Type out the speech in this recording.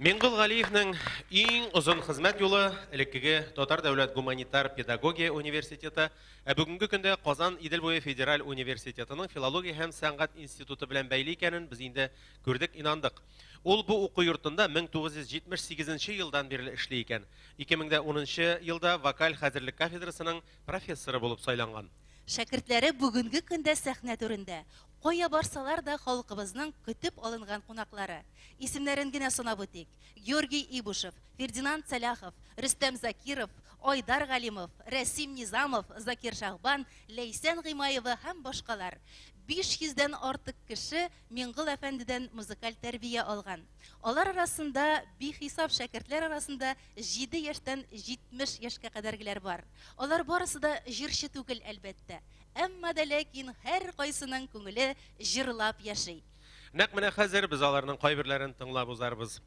Миңгол Галиевнең иң озын хезмәт юлы элеккеге Татар дәүләт гуманитар педагогия университеты, ә бүгенге көндә Казан Идел буе федераль университетының филология һәм сәнгать институты белән бәйле икәнен без инде күрдек, инандык. Ул бу уку йортында 1978 елдан бирле эшли икән. 2010 елда вокаль хәзерлек кафедрасының профессоры булып сайланган. Шәкертләре бүгенге көндә сәхнә түрендә. Кая барсалар да халкыбызның көтеп алынган кунаклары. Исемнәрен генә санап үтик. Георгий Ибушев, Фердинанд Сәлахов, Рөстәм Закиров, Айдар Галимов, Рәсим Низамов, Закир Шахбан, Ләйсән Гыймаева һәм башкалар. 500 дән артык кеше Миңгол әфәндедән музыкаль тәрбия алган. Алар арасында бихисап шәкертләр арасында 7 яшьтән 70 яшькә кадәргеләр бар. Алар барысы да җырчы түгел, әлбәттә. Әмма дә ләкин һәркайсының күңеле җырлап яши. Нәкъ менә хәзер без аларның кайберләрен тыңлап узарбыз.